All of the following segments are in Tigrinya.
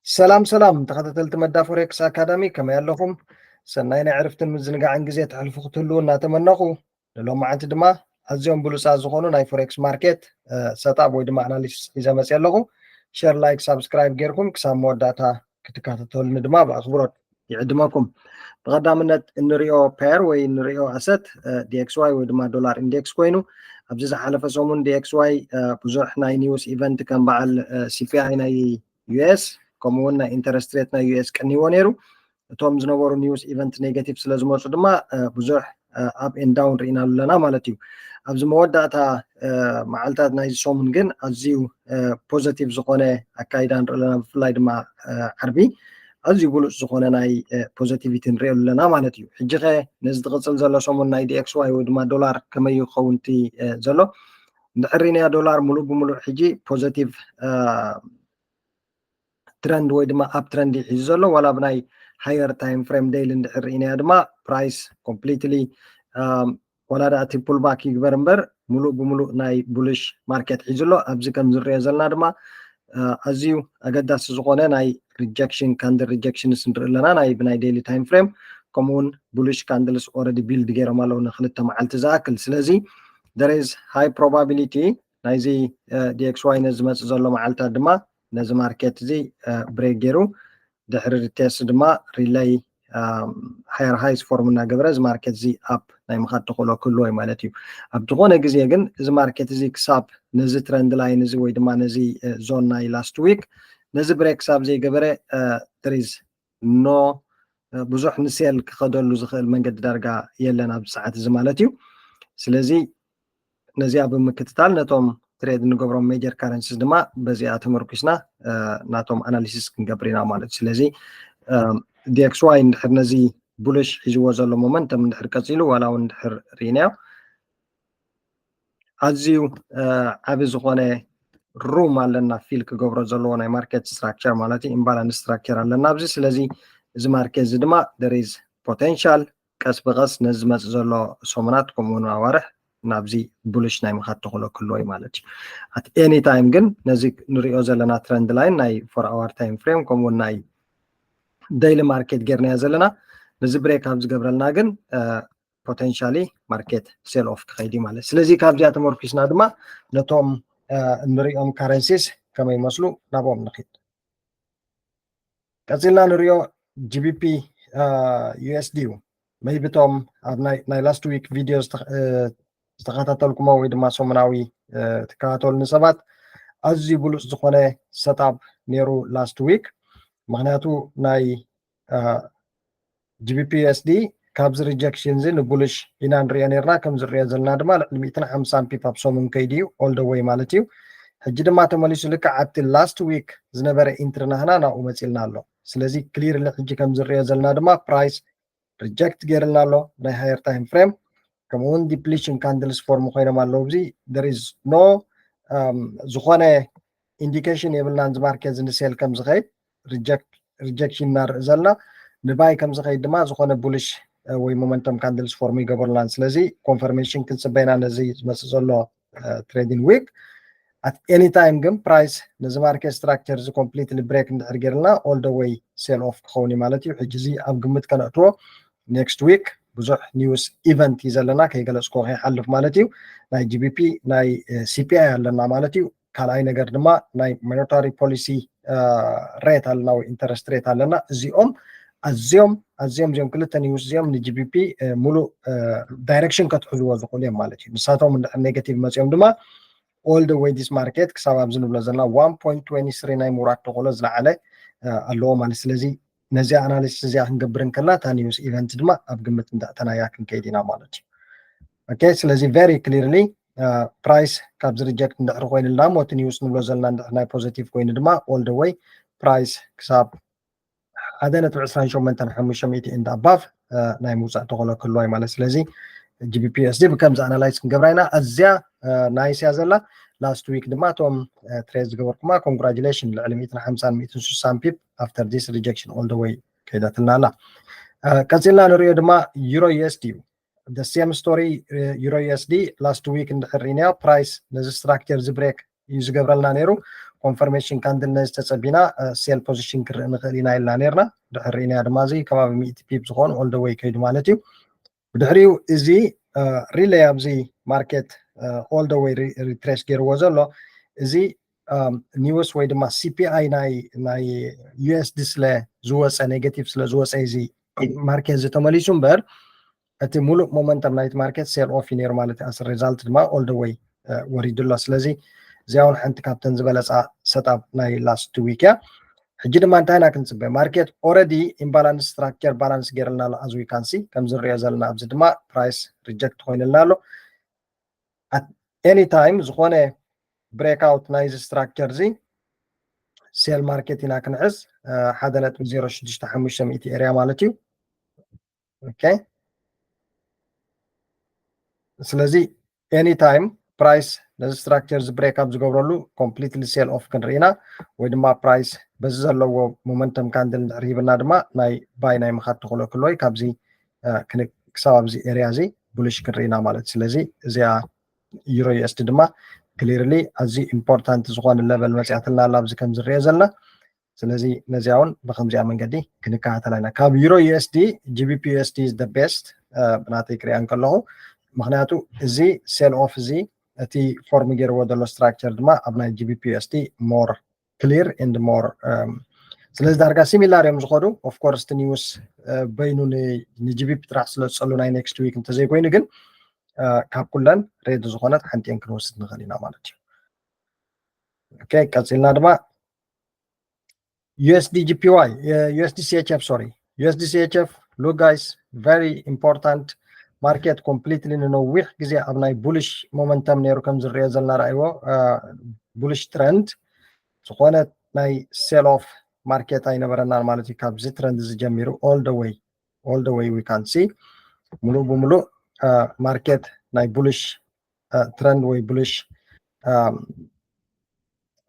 ሰላም ሰላም ተኸታተልቲ መዳ ፎሬክስ ኣካዳሚ፣ ከመይ ኣለኹም? ሰናይ ናይ ዕርፍትን ምዝንጋዕን ግዜ ተሕልፉ ክትህልዉ እናተመነኹ፣ ንሎማዓንቲ ድማ ኣዝዮም ብሉጻት ዝኾኑ ናይ ፎሬክስ ማርኬት ሰጣብ ወይ ድማ ኣናሊሲስ ሒዘ መፅእ ኣለኹ። ሸር፣ ላይክ፣ ሳብስክራይብ ጌርኩም ክሳብ መወዳእታ ክትከታተሉኒ ድማ ብኣኽብሮት ይዕድመኩም። ብቐዳምነት እንሪኦ ፔር ወይ እንሪኦ ኣሰት ዲኤክስዋይ ወይ ድማ ዶላር ኢንዴክስ ኮይኑ፣ ኣብዚ ዝሓለፈ ሰሙን ዲኤክስዋይ ብዙሕ ናይ ኒውስ ኢቨንት ከም በዓል ሲፒኣይ ናይ ዩኤስ ከምኡ እውን ናይ ኢንተረስት ሬት ናይ ዩኤስ ቀኒዎ ነይሩ። እቶም ዝነበሩ ኒውስ ኢቨንት ኔጋቲቭ ስለ ዝመፁ ድማ ብዙሕ ኣፕ ኤንድ ዳውን ርኢናሉ ኣለና ማለት እዩ። ኣብዚ መወዳእታ መዓልታት ናይዚ ሰሙን ግን ኣዝዩ ፖዘቲቭ ዝኾነ ኣካይዳ ንርኢ ኣለና። ብፍላይ ድማ ዓርቢ ኣዝዩ ብሉፅ ዝኾነ ናይ ፖዘቲቪቲ ንሪኦ ኣለና ማለት እዩ። ሕጂ ኸ ነዚ ዝቕፅል ዘሎ ሰሙን ናይ ዲኤክስዋይ ወይ ድማ ዶላር ከመይ ክኸውን እቲ ዘሎ? እንድሕር ሪእናዮ ዶላር ሙሉእ ብሙሉእ ሕጂ ፖዘቲቭ ትረንድ ወይ ድማ ኣፕ ትረንድ እዩ ሒዙ ዘሎ። ዋላ ብናይ ሃየር ታይም ፍሬም ዴይሊ እንድሕር ርኢናዮ ድማ ፕራይስ ኮምፕሊትሊ ዋላ ደኣ እቲ ፑልባክ ይግበር እምበር ሙሉእ ብሙሉእ ናይ ቡሊሽ ማርኬት ሒዙ ኣሎ። ኣብዚ ከም ዝሪኦ ዘለና ድማ ኣዝዩ ኣገዳሲ ዝኾነ ናይ ሪጀክሽን ካንድል ሪጀክሽንስ ንርኢ ኣለና፣ ናይ ብናይ ዴይሊ ታይም ፍሬም ከምኡውን ቡሊሽ ካንድልስ ኦረዲ ቢልድ ገይሮም ኣለዉ ንክልተ መዓልቲ ዝኣክል። ስለዚ there is high probability ናይዚ ዲኤክስዋይ ነዚ ዝመፅእ ዘሎ መዓልታት ድማ ነዚ ማርኬት እዚ ብሬክ ገይሩ ድሕሪ ሪቴስት ድማ ሪለይ ሃየር ሃይስ ፎርም እናገበረ እዚ ማርኬት እዚ ኣፕ ናይ ምኻድ ተኽእሎ ክህልዎ እዩ ማለት እዩ። ኣብ ዝኾነ ግዜ ግን እዚ ማርኬት እዚ ክሳብ ነዚ ትረንድ ላይን እዚ ወይ ድማ ነዚ ዞን ናይ ላስት ዊክ ነዚ ብሬክ ክሳብ ዘይገበረ there is no ብዙሕ ንሴል ክኸደሉ ዝኽእል መንገዲ ዳርጋ የለን ኣብዚ ሰዓት እዚ ማለት እዩ። ስለዚ ነዚኣ ብምክትታል ነቶም ትሬድ እንገብሮም ሜጀር ካረንሲስ ድማ በዚኣ ተመርኩስና ናቶም ኣናሊሲስ ክንገብር ኢና ማለት እዩ። ስለዚ ዲኤክስዋይ እንድሕር ነዚ ቡሊሽ ሒዝዎ ዘሎ ሞመንተም እንድሕር ቀፂሉ ዋላ እውን እንድሕር ርኢናዮ ኣዝዩ ዓቢ ዝኾነ ሩም ኣለና ፊል ክገብሮ ዘለዎ ናይ ማርኬት ስትራክቸር ማለት እዩ። ኢምባላንስ ስትራክቸር ኣለና ኣብዚ። ስለዚ እዚ ማርኬት እዚ ድማ there is potential ቀስ ብቐስ ነዚ ዝመፅእ ዘሎ ሰሙናት ከምኡውን ኣዋርሕ ናብዚ ቡሊሽ ናይ ምኻድ ተኽእሎ ክህልዎ እዩ ማለት እዩ። ኣት ኤኒ ታይም ግን ነዚ ንሪኦ ዘለና ትረንድ ላይን ናይ ፎር ኣዋር ታይም ፍሬም ከምኡውን ናይ ዴይሊ ማርኬት ጌርናዮ ዘለና ነዚ ብሬክ ኣብ ዝገብረልና ግን ፖቴንሻሊ ማርኬት ሴል ኦፍ ክኸይድ እዩ ማለት። ስለዚ ካብዚኣ ተመርኪስና ድማ ነቶም እንሪኦም ካረንሲስ ከመይ ይመስሉ ናብኦም ንኺድ። ቀፂልና ንሪኦ ጂቢፒ ዩኤስዲ እዩ። መይቢ እቶም ኣብ ናይ ላስት ዊክ ቪድዮ ዝተኸታተልኩሞ ወይ ድማ ሰሙናዊ ትከታተሉኒ ሰባት ኣዝዩ ብሉፅ ዝኾነ ሰጣፕ ነይሩ ላስት ዊክ። ምክንያቱ ናይ ጂቢፒ ዩኤስዲ ካብዚ ሪጀክሽን እዚ ንቡልሽ ኢና ንሪኦ ነርና። ከም ዝሪኦ ዘለና ድማ ልዕሊ ሚእትን ሓምሳን ፒፕ ኣብ ሰሙን ከይዱ እዩ ኦል ደ ወይ ማለት እዩ። ሕጂ ድማ ተመሊሱ ልክዕ ኣብቲ ላስት ዊክ ዝነበረ ኢንትሪ ናህና ናብኡ መፂልና ኣሎ። ስለዚ ክሊርሊ ሕጂ ከም ዝሪኦ ዘለና ድማ ፕራይስ ሪጀክት ገይርልና ኣሎ ናይ ሃየር ታይም ፍሬም። ከምኡውን ዲፕሊሽን ካንድልስ ፎርም ኮይኖም ኣለዉ። እዚ there is no ዝኾነ ኢንዲኬሽን የብልናን እዚ ማርኬት እዚ ንሴል ከም ዝኸይድ ሪጀክሽን እናርኢ ዘለና። ንባይ ከም ዝኸይድ ድማ ዝኾነ ቡልሽ ወይ ሞመንተም ካንድልስ ፎርም ይገበሩላን። ስለዚ ኮንፈርሜሽን ክንፅበ ኢና ነዚ ዝመፅእ ዘሎ ትሬዲንግ ዊክ። ኣት ኤኒ ታይም ግን ፕራይስ ነዚ ማርኬት ስትራክቸር እዚ ኮምፕሊትሊ ብሬክ እንድሕር ገይርልና ኦል ደ ወይ ሴል ኦፍ ክኸውን እዩ ማለት እዩ። ሕጂ እዚ ኣብ ግምት ከነእትዎ ኔክስት ዊክ ብዙሕ ኒውስ ኢቨንት እዩ ዘለና ከይገለፅኮ ከይሓልፍ ማለት እዩ። ናይ ጂቢፒ ናይ ሲፒኣይ ኣለና ማለት እዩ። ካልኣይ ነገር ድማ ናይ ሞኔታሪ ፖሊሲ ሬት ኣለና ወይ ኢንተረስት ሬት ኣለና። እዚኦም ኣዝዮም ኣዝዮም እዚኦም ክልተ ኒውስ እዚኦም ንጂቢፒ ሙሉእ ዳይሬክሽን ከትሕዝዎ ዝኽእሉ እዮም ማለት እዩ። ንሳቶም እንድሕር ኔጋቲቭ መፂኦም ድማ ኦል ደ ወይ ዲስ ማርኬት ክሳብ ኣብዚ ንብሎ ዘለና ዋን ፖይንት ትዌንቲ ስሪ ናይ ምውራድ ተኽእሎ ዝለዓለ ኣለዎ ማለት። ስለዚ ነዚኣ ኣናሊሲስ እዚኣ ክንገብር እንከልና እታ ኒውስ ኢቨንት ድማ ኣብ ግምት እንዳእተናያ ክንከይድ ኢና ማለት እዩ። ኦኬ፣ ስለዚ ቨሪ ክሊርሊ ፕራይስ ካብዚ ሪጀክት እንድሕር ኮይኑልና ሞቲ ኒውስ ንብሎ ዘለና እንድሕር ናይ ፖዘቲቭ ኮይኑ ድማ ኦል ደ ወይ ፕራይስ ክሳብ ሓደ ነጥቢ ዕስራን ሸሞንተን ሓሙሽተ ሚእቲ ኢንድ ኣባቭ ናይ ምውፃእ ተኽእሎ ክህልዎ እዩ ማለት። ስለዚ ጂቢፒ ዩኤስዲ ብከምዚ ኣናላይዝ ክንገብራ ኢና። ኣዝያ ናይስ እያ ዘላ። ላስት ዊክ ድማ እቶም ትሬድ ዝገበርኩማ ኮንግራጁሌሽን ልዕሊ ሚእትን ሓምሳን ሚእትን ስሳን ፒፕ ኣፍተር ዲስ ሪጀክሽን ኦል ደ ወይ ከይዳትና ኣላ። ቀፂልና ንሪኦ ድማ ዩሮ ዩኤስዲ እዩ። ሴም ስቶሪ ዩሮ ዩኤስዲ ላስት ዊክ እንድሕር ርኢናዮ ፕራይስ ነዚ ስትራክቸር እዚ ብሬክ እዩ ዝገብረልና ነይሩ። ኮንፈርሜሽን ካንድል ነዚ ተፀቢና ሴል ፖዚሽን ክርኢ ንኽእል ኢና ኢልና ነርና። ድሕር ኢና ድማ እዚ ከባቢ ሚእቲ ፒፕ ዝኾኑ all the way ከይዱ ማለት እዩ። ብድሕሪኡ እዚ ሪሌይ ኣብዚ ማርኬት all the way ሪትሬስ ገይርዎ ዘሎ እዚ ኒውስ ወይ ድማ ሲፒኣይ ናይ ዩኤስዲ ስለ ዝወፀ፣ ኔጌቲቭ ስለ ዝወፀ እዚ ማርኬት እዚ ተመሊሱ እምበር እቲ ሙሉእ ሞመንተም ናይቲ ማርኬት ሴል ኦፍ እዩ ነይሩ ማለት እዩ። ኣስ ሪዛልት ድማ all the way ወሪዱ ኣሎ። ስለዚ እዚኣ እውን ሓንቲ ካብተን ዝበለፃ ሰጣብ ናይ ላስት ዊክ እያ። ሕጂ ድማ እንታይ ኢና ክንፅበ? ማርኬት ኦረዲ ኢምባላንስ ስትራክቸር ባላንስ ገይርልና ኣሎ ኣዝ ዊካንሲ ከምዚ ንሪኦ ዘለና። ኣብዚ ድማ ፕራይስ ሪጀክት ኮይንልና ኣሎ። ኤኒ ታይም ዝኾነ ብሬክኣውት ናይዚ ስትራክቸር እዚ ሴል ማርኬት ኢና ክንሕዝ። ሓደ ነጥቢ ዜሮ ሽዱሽተ ሓሙሽተ ሚእቲ ኤሪያ ማለት እዩ። ኦኬ፣ ስለዚ ኤኒ ታይም ፕራይስ ነዚ ስትራክቸር እዚ ብሬክ ኣብ ዝገብረሉ ኮምፕሊትሊ ሴል ኦፍ ክንርኢ ኢና፣ ወይ ድማ ፕራይስ በዚ ዘለዎ ሞመንተም ካንድል እንድሕር ሂብና ድማ ናይ ባይ ናይ ምኻድ ተኽእሎ ክህልዎ እዩ። ካብዚ ክሳብ ኣብዚ ኤሪያ እዚ ቡሊሽ ክንርኢ ኢና ማለት። ስለዚ እዚኣ ዩሮ ዩኤስዲ ድማ ክሊርሊ ኣዝዩ ኢምፖርታንት ዝኾነ ለቨል መፅያትልና ኣላ ኣብዚ ከም ዝረአ ዘለና። ስለዚ ነዚኣ እውን ብከምዚኣ መንገዲ ክንከታተላ ኢና። ካብ ዩሮ ዩኤስዲ ጂቢፒ ዩኤስዲ is the best ብናተይ ክሪኣ እንከለኹ፣ ምክንያቱ እዚ ሴል ኦፍ እዚ እቲ ፎርም ገይርዎ ዘሎ ስትራክቸር ድማ ኣብ ናይ ጂቢፒ ዩኤስዲ ሞር ክሊር ኤንድ ሞር ስለዚ ዳርጋ ሲሚላር እዮም ዝኸዱ። ኦፍኮርስ እቲ ኒውስ በይኑ ንጂቢፒ ጥራሕ ስለ ዝፀሉ ናይ ኔክስት ዊክ እንተዘይኮይኑ ግን ካብ ኩለን ሬድ ዝኾነት ሓንቲኤን ክንወስድ ንኽእል ኢና ማለት እዩ። ኦኬ፣ ቀፂልና ድማ ዩኤስዲ ጂፒዋይ ዩኤስዲ ሲኤችኤፍ ሶሪ ዩኤስዲ ሲኤችኤፍ look guys, very important ማርኬት ኮምፕሊትሊ ንነዊሕ ግዜ ኣብ ናይ ቡሊሽ ሞመንተም ነይሩ ከም ዝረኦ ዘለና ረኣይዎ። ቡሊሽ ትረንድ ዝኾነ ናይ ሴል ኦፍ ማርኬት ኣይነበረናን ማለት እዩ። ካብዚ ትረንድ እዚ ጀሚሩ all the way all the way we can see ሙሉእ ብሙሉእ ማርኬት ናይ ቡሊሽ ትረንድ ወይ ቡሊሽ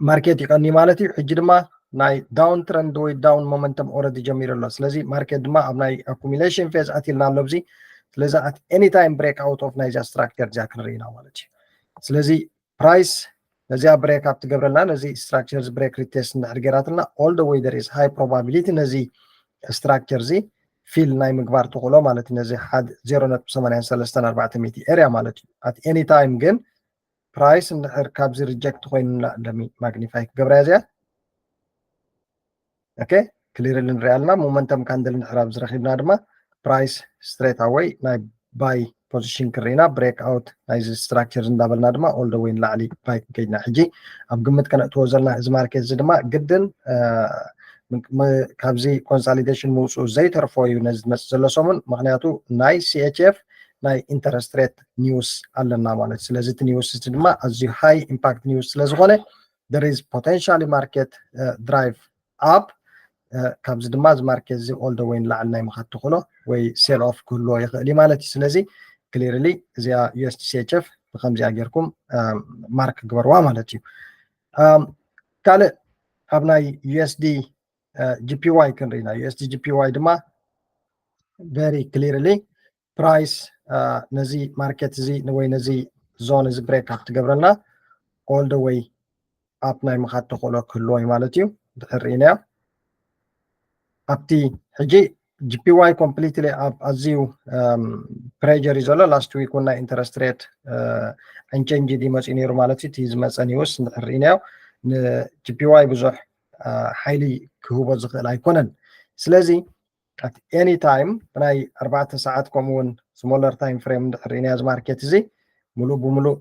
ማርኬት ይቀኒ ማለት እዩ። ሕጂ ድማ ናይ ዳውን ትረንድ ወይ ዳውን ሞመንተም ኦረዲ ጀሚሩ ኣሎ። ስለዚ ማርኬት ድማ ኣብ ናይ ኣኩሚሌሽን ፌዝ ኣትልና ኣሎ ኣብዚ። ስለዚ ኣት ኤኒ ታይም ብሬክ ኣውት ኦፍ ናይዚኣ ስትራክቸር እዚኣ ክንርኢ ኢና ማለት እዩ። ስለዚ ፕራይስ ነዚኣ ብሬክ ኣብ ትገብረልና ነዚ ስትራክቸር እዚ ብሬክ ሪቴስት እንድሕር ገይራትና all the way there is high probability ነዚ ስትራክቸር እዚ ፊል ናይ ምግባር ተኽእሎ ማለት እዩ። ነዚ ሓደ ዜሮ ነጥቢ ሰማንያን ሰለስተን ኣርባዕተ ሚእቲ ኤሪያ ማለት እዩ። ኣት ኤኒ ታይም ግን ፕራይስ እንድሕር ካብዚ ሪጀክት ኮይኑና እንደሚ ማግኒፋይ ክገብራ እዚኣ ኦኬ ክሊርሊ ንሪኣ ኣለና። ሞመንተም ካንድል እንድሕር ኣብዚ ረኺብና ድማ ፕራይስ ስትሬት ኣወይ ናይ ባይ ፖዚሽን ክርኢና ብሬክ ኣውት ናይዚ ስትራክቸር እንዳበልና ድማ all the way ንላዕሊ ባይ ክንከይድና። ሕጂ ኣብ ግምት ከነእትዎ ዘለና እዚ ማርኬት እዚ ድማ ግድን ካብዚ ኮንሳሊዴሽን ምውፅኡ ዘይተርፎ እዩ ነዚ ዝመፅእ ዘሎ ሰሙን። ምክንያቱ ናይ ሲኤችኤፍ ናይ ኢንተረስት ሬት ኒውስ ኣለና ማለት። ስለዚ እቲ ኒውስ እዚ ድማ ኣዝዩ ሃይ ኢምፓክት ኒውስ ስለዝኾነ there is potentially market drive up ካብዚ ድማ እዚ ማርኬት እዚ all the way ንላዕሊ ናይ ምኻድ ተኽእሎ ወይ ሴል ኦፍ ክህልዎ ይኽእል እዩ ማለት እዩ። ስለዚ ክሊርሊ እዚኣ ዩኤስዲ ሲኤችኤፍ ብከምዚኣ ጌርኩም ማርክ ግበርዋ ማለት እዩ። ካልእ ኣብ ናይ ዩኤስዲ ጂፒዋይ ክንርኢና። ዩኤስዲ ጂፒዋይ ድማ very clearly ፕራይስ ነዚ ማርኬት እዚ ወይ ነዚ ዞን እዚ ብሬክ ኣብ ትገብረና all the way up ናይ ምኻድ ተኽእሎ ክህልዎ እዩ ማለት እዩ። ድሕር ርኢናዮ ኣብቲ ሕጂ ጂፒዋይ ኮምፕሊትሊ ኣብ ኣዝዩ ፕሬጀር እዩ ዘሎ። ላስት ዊክ እውን ናይ ኢንተረስት ሬት ኣንቸንጅድ እዩ መፅኡ ነይሩ ማለት እዩ። እቲ ዝመፀ ኒውስ እንድሕር ርኢናዮ ንጂፒዋይ ብዙሕ ሓይሊ ክህቦ ዝኽእል ኣይኮነን። ስለዚ ኣት ኤኒ ታይም ብናይ ኣርባዕተ ሰዓት ከምኡ እውን ስሞለር ታይም ፍሬም እንድሕር ርኢናዮ እዚ ማርኬት እዚ ሙሉእ ብሙሉእ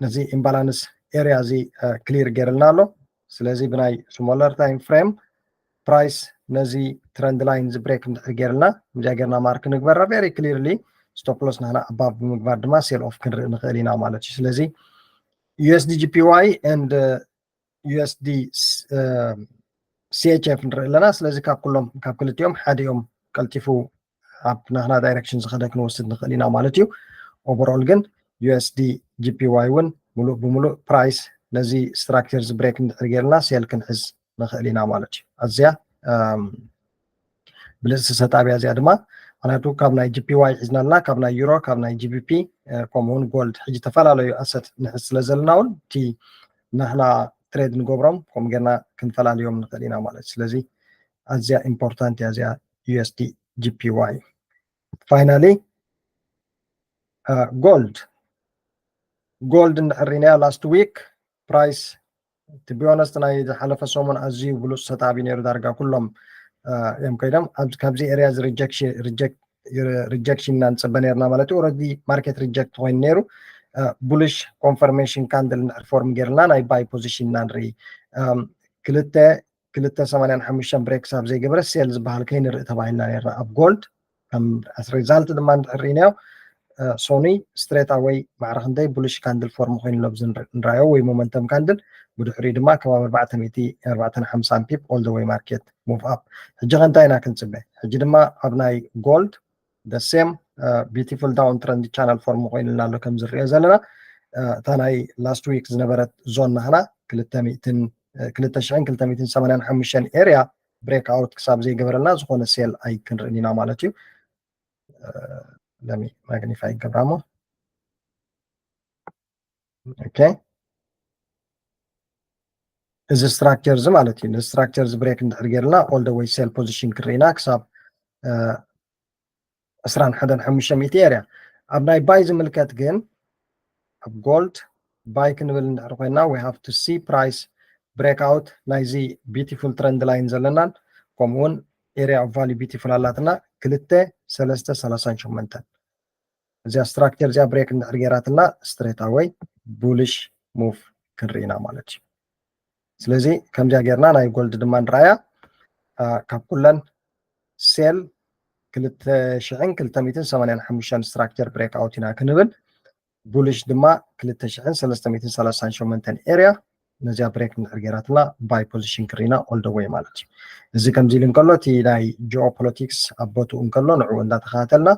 ነዚ ኢምባላንስ ኤሪያ እዚ ክሊር ገይርልና ኣሎ። ስለዚ ብናይ ስሞለር ታይም ፍሬም ፕራይስ ነዚ ትረንድ ላይን እዚ ብሬክ እንድሕር ገይርልና እዚኣ ገይርና ማርክ ንግበራ ቬሪ ክሊርሊ ስቶፕ ሎስ ናህና ኣባብ ብምግባር ድማ ሴል ኦፍ ክንርኢ ንኽእል ኢና ማለት እዩ። ስለዚ ዩኤስዲ ጂፒዋይ ኤንድ ዩኤስዲ ሲኤችኤፍ ንርኢ ኣለና። ስለዚ ካብ ኩሎም ካብ ክልቲኦም ሓዲኦም ቀልጢፉ ኣብ ናህና ዳይሬክሽን ዝኸደ ክንወስድ ንኽእል ኢና ማለት እዩ። ኦቨርኦል ግን ዩኤስዲ ጂፒዋይ እውን ሙሉእ ብሙሉእ ፕራይስ ነዚ ስትራክቸር እዚ ብሬክ እንድሕር ገይርና ሴል ክንሕዝ ንኽእል ኢና ማለት እዩ። ኣዝያ ብልፅቲ ሰጣብያ እዚኣ ድማ ምክንያቱ ካብ ናይ ጂፒዋይ ሒዝና ኣለና፣ ካብ ናይ ዩሮ፣ ካብ ናይ ጂቢፒ ከምኡውን ጎልድ ሕጂ ዝተፈላለዩ ኣሰት ንሕዝ ስለ ዘለና እውን እቲ ንሕና ትሬድ ንገብሮም ከምኡ ጌርና ክንፈላልዮም ንኽእል ኢና ማለት እዩ። ስለዚ ኣዝያ ኢምፖርታንት እያ እዚኣ ዩ ኤስ ዲ ጂ ፒ ዋይ። Finally ጎልድ ጎልድ እንድሕር ሪናዮ last week price to be honest ናይ ዝሓለፈ ሰሙን ኣዝዩ ብሉፅ ሰጣቢ ነይሩ። ዳርጋ ኩሎም እዮም ከይዶም ካብዚ ኤርያ እዚ ሪጀክሽን ኢና ንፅበ ነርና ማለት እዩ። ኦረዲ ማርኬት ሪጀክት ኮይኑ ነይሩ። ቡሊሽ ኮንፈርሜሽን ካንድል እንድሕር ፎርም ጌርና ናይ ባይ ፖዚሽን ኢና ንርኢ። ክልተ ክልተ ሰማንያን ሓሙሽተን ብሬክ ክሳብ ዘይገበረ ሴል ዝበሃል ከይንርኢ ተባሂልና ነርና ኣብ ጎልድ። ከም ሪዛልት ድማ እንድሕር ሪናዮ ሶኒ ስትሬት ኣወይ ማዕረ ክንደይ ቡሊሽ ካንድል ፎርም ኮይኑ ለብዚ ንራዮ ወይ ሞመንተም ካንድል ብድሕሪኡ ድማ ከባቢ ኣርባዕተ ሚእቲ ኣርባዕተ ሓምሳን ፒፕ all the way market move up። ሕጂ ከ እንታይ ኢና ክንፅበ? ሕጂ ድማ ኣብ ናይ ጎልድ the same beautiful down trend channel form ኮይኑልና ኣሎ ከም ዝሪኦ ዘለና። እታ ናይ last week ዝነበረት ዞን ናህና ክልተ ሚእትን ክልተ ሽሕን ክልተ ሚእትን ሰማንያን ሓሙሽተን ኤርያ ብሬክ ኣውት ክሳብ ዘይገበረልና ዝኾነ ሴል ኣይክንርእን ኢና ማለት እዩ። ለሚ ማግኒፋይ ይገብራ እሞ ኦኬ። እዚ ስትራክቸር እዚ ማለት እዩ። ነዚ ስትራክቸር እዚ ብሬክ እንድሕር ጌርና all the way ሴል ፖዚሽን ክርኢና ክሳብ ዕስራን ሓደን ሓሙሽተ ሚእቲ ኤርያ። ኣብ ናይ ባይ ዝምልከት ግን ኣብ ጎልድ ባይ ክንብል እንድሕር ኮይና we have to see price break out ናይዚ beautiful trend line ዘለናን ከምኡውን area of value beautiful ኣላትና ክልተ ሰለስተ ሰላሳን ሸሞንተን። እዚኣ ስትራክቸር እዚኣ ብሬክ እንድሕር ጌራትና ስትሬት ኣወይ ቡሊሽ ሙቭ ክንርኢና ማለት እዩ። ስለዚ ከምዚኣ ጌርና ናይ ጎልድ ድማ ንረኣያ። ካብ ኩለን ሴል ክልተ ሽሕን ክልተ ሚእትን ሰማንያን ሓሙሽተን ስትራክቸር ብሬክ ኣውት ኢና ክንብል፣ ቡሊሽ ድማ ክልተ ሽሕን ሰለስተ ሚእትን ሰላሳን ሸሞንተን ኤርያ ነዚኣ ብሬክ እንድሕር ጌራትና ባይ ፖዚሽን ክርኢና all the way ማለት እዩ። እዚ ከምዚ ኢሉ እንከሎ እቲ ናይ ጂኦፖለቲክስ ኣብ ቦትኡ እንከሎ ንዕኡ እንዳተኸታተልና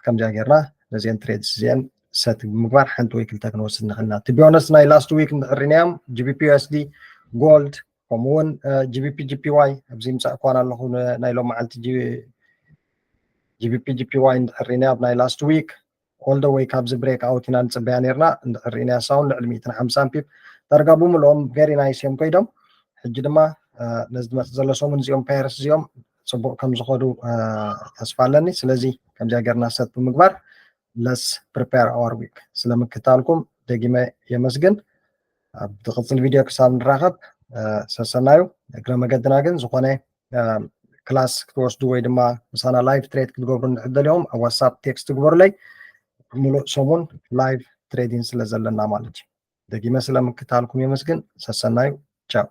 ከምዚኣ ጌርና ነዚአን ትሬድስ እዚአን ሰት ብምግባር ሓንቲ ወይ ክልተ ክንወስድ ንኽእልና። To be honest ናይ last week እንድሕር ሪናዮም ጂ ቢ ፒ ዩ ኤስ ዲ፣ ጎልድ ከምኡውን ጂ ቢ ፒ ጂ ፒ ዋይ ኣብዚ ምጻእ እኳን ኣለኹ ናይ ሎም መዓልቲ ጂ ቢ ፒ ጂ ፒ ዋይ እንድሕር ሪናዮ ኣብ ናይ last week all the way ካብዚ ብሬክ ኣውት ኢና ንጽበያ ነርና። እንድሕር ሪናያ ሳውን ልዕሊ ሚእትን ሓምሳን ፒፕ ዳርጋ ብምልኦም very nice እዮም ኮይዶም። ሕጂ ድማ ነዚ ዝመጽእ ዘሎ ሰሙን እዚኦም ፓየርስ እዚኦም ጽቡቕ ከም ዝኸዱ ተስፋ ኣለኒ። ስለዚ ከምዚኣ ጌርና ሰት ብምግባር let's prepare our week። ስለ ምክታልኩም ደጊመ የመስግን። ኣብ ዝቕጽል ቪድዮ ክሳብ ንራኸብ ሰሰናዩ። እግረ መገድና ግን ዝኾነ ክላስ ክትወስዱ ወይ ድማ ምሳና ላይቭ ትሬድ ክትገብሩ እንድሕር ደሊኹም ኣብ ዋትሳፕ ቴክስት ግበሩለይ። ሙሉእ ሰሙን ላይቭ ትሬዲንግ ስለ ዘለና ማለት እዩ። ደጊመ ስለ ምክታልኩም የመስግን። ሰሰናዩ። ቻው።